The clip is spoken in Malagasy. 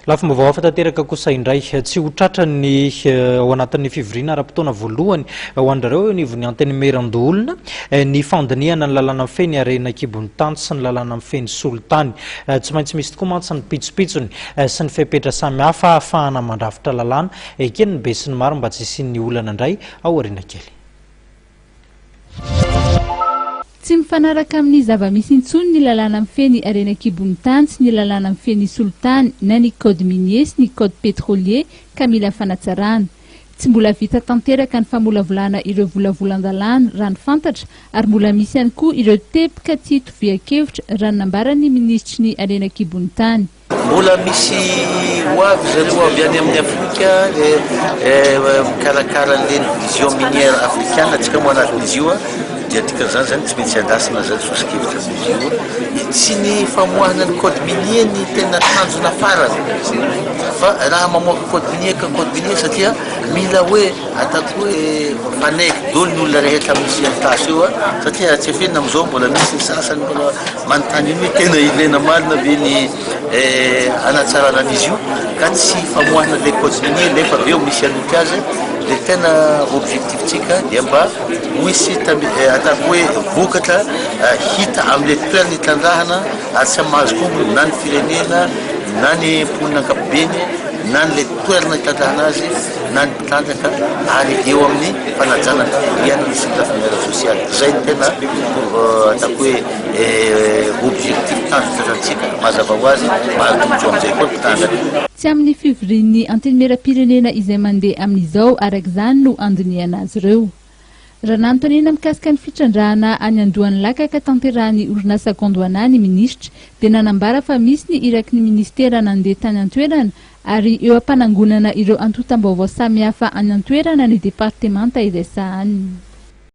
Lafim-baovao hafa tanteraka kosa indray, tsy ho tratra ny ao anatin'ny fivoriana ara-potoana voalohany ho an-dRareo eo anivon'ny Antenimierandoholona ny fandinihana ny lalàna mifehy ny harena an-kibon'ny tany sy ny lalàna mifehy ny solitany. Tsy maintsy misy tokoa mantsy ny pitsopitsony sy ny fepetra samihafa ahafahana mandrafitra lalàna eken'ny besinimaro mba tsy hisian'ny olana indray ao aoriana kely. Tsy mifanaraka amin'ny zava-misy intsony ny lalàna mifehy ny harena an-kibon'ny tany sy ny lalàna mifehy ny solitany na ny code minier sy ny code pétrolier ka mila fanatsarana. Tsy mbola vita tanteraka ny famolavolana ireo volavolan-dalàna raha ny fantatra ary mbola misy ihany koa ireo teboka tsy itovian-kevitra raha ny nambaran'ny minisitry ny harena an-kibon'ny tany. Mbola misy ho avy zareo avy any amin'ny Afrika mikarakara an'ireny vision minière africaine, antsika moa anatin'izy io dia dikan'izany zany tsy maintsy andrasana zany soso-kevitra amin'izy io. Tsy ny famoahana ny code minier ny tena tanjona farany fa raha mamoaka code minier ka code minier satria mila hoe ataoko hoe mifanaiky daholo ny olona rehetra amin'ny CNTAS io satria tsy afenina amin'izao mbola misy ny sasany mbola Manontany iny hoe tena ilaina marina ve ny hanatsarana an'izy io ka tsy famoahana ilay code minier nefa avy eo misy hanoty azy, ilay tena objectif-tsika dia mba ho hisy ataoko hoe vokatra hita amin'ilay toerana itrandrahana ary samy mahazo tombony na ny firenena na ny mponina ankapobeny na ny toerana itrandrahana azy na ny mpitrandraka ary eo amin'ny fanajana ny tontolo iainana sy ny lafiny ara-tsosialy. Izay no tena ataoko hoe objectif tanjona tratrantsika. Mazava ho azy, mahazo tombontsoa amin'izay koa ny mpitrandraka. Tsy amin'ny fivorian'ny Antenimierampirenena izay mandeha amin'izao araka izany no handinihana azy ireo. Raha nanontaniana mikasika ny fitrandrahana any Andohanilakaka tanterahan'ny orinasa Gondwana ny minisitra dia nanambara fa misy ny iraky ny minisitera nandeha tany an-toerana ary eo am-panangonana ireo antontam-baovao samihafa any an-toerana ny departemanta izay sahaniny.